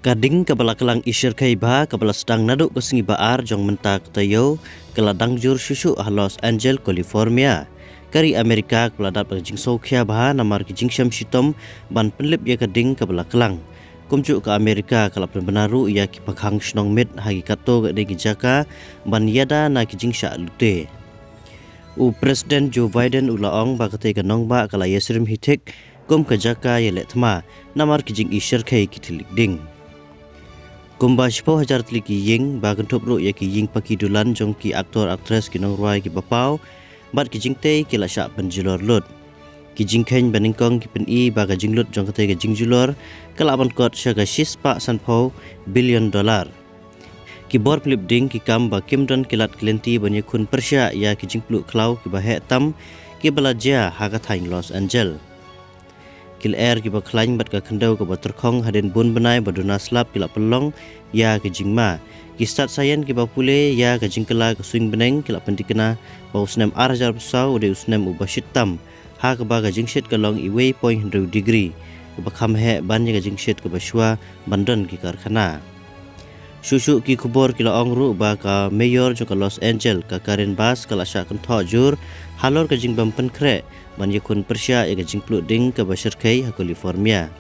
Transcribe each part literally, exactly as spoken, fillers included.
Ka ding kaba la klang i shyrkhei bha kaba la sdang naduh ka sngi ba ar jong mynta ka taïew, ka la dang jur shuh shuh ha Los Angeles, California. Ka ri Amerika kaba la dap ka jingsngewkhia bha namar ki jingshem shitom ban pynlip ïa ka ding kaba la klang. Kumjuh ka Amerika ka la pynbna ruh ïa ki pakhang shnong miet ha ki katto katne ki jaka ban ïada na ki jingshah lute. U President Joe Biden u la ong ba katei ka nongbah ka la ïasyriem hi thik kum ka jaka ïaleh thma namar ki jing-i shyrkhei ki thylliej ding. Kumba shiphew hajar tylli ki ïing, ba kynthup ruh ïa ki ïing paki dulan jong ki actor actress, ki nongrwai kiba paw bad ki jingtei, ki la shah pynjulor lut. Ki jingkheiñ ba nyngkong ki pyni ba ka jinglut jong katei ka jingjulor ka la ban kot sha ka shispah sanphew billion dollar. Ki bor pynlip ding ki kam ba kim don ki lad ki lynti ban ïakhun pyrshah ïa ki jingpluh khlaw kiba heh tam kiba la jia ha ka thaiñ Los Angeles. Ki lyer kiba khlaiñ bad ka khyndew kaba tyrkhong hadien bun bnai ba duna slap ki la pynlong ïa ka jingma. Ki stad saïan kiba pule ïa ka jingkylla ka suiñ bneng ki la pyntikna ba u snem ar hajar arphew saw u dei u snem uba shit tam, ha kaba ka jingshit ka long iwei point hynriew degree, kaba kham heh ban ïa ka jingshit kaba shuwa ban don ki karkhana. Shuh shuh ki khubor ki la ong ruh ba ka mayor jong ka Los Angeles, ka Karen Bass, ka la shah kynthoh jur halor ka jingbym pynkhreh ban ïakhun pyrshah ïa ka jingpluh ding kaba shyrkhei ha California.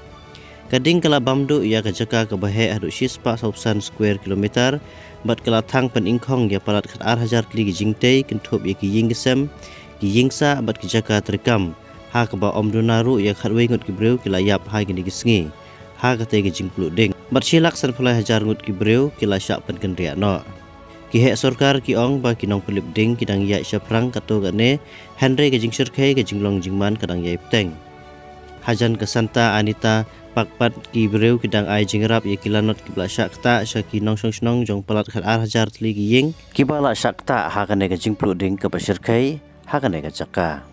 Ka ding ka la bam duh ïa ka jaka kaba heh haduh shispah sawphew san square kilometer bad ka la thang pyningkhong ïa palat khatar hajar tylli ki jingtei, kynthup ïa ki ïing ki sem, ki ïing sah bad ki jaka treikam, ha kaba ym duna ruh ïa khatwei ngut ki briew ki la ïap ha kine ki sngi ha katei ka jingpluh ding bad shi lak sanphew lai hajar ngut ki briew ki la shah pynkynriah noh. Ki heh sorkar ki ong ba ki nongpynlip ding ki dang ïaid shaphrang katto katne, hynrei ka jingshyrkhei ka jinglong jingman ka dang ïai bteng. Hajan ka Santa Anita Park pat ki briew ki dang ai jingïarap ïa ki lanot kiba la shah ktah sha ki nongshong shnong jong palat khatar hajar tylli ki ïing kiba la shah ktah ha kane ka jingpluh ding kaba shyrkhei ha kane ka jaka.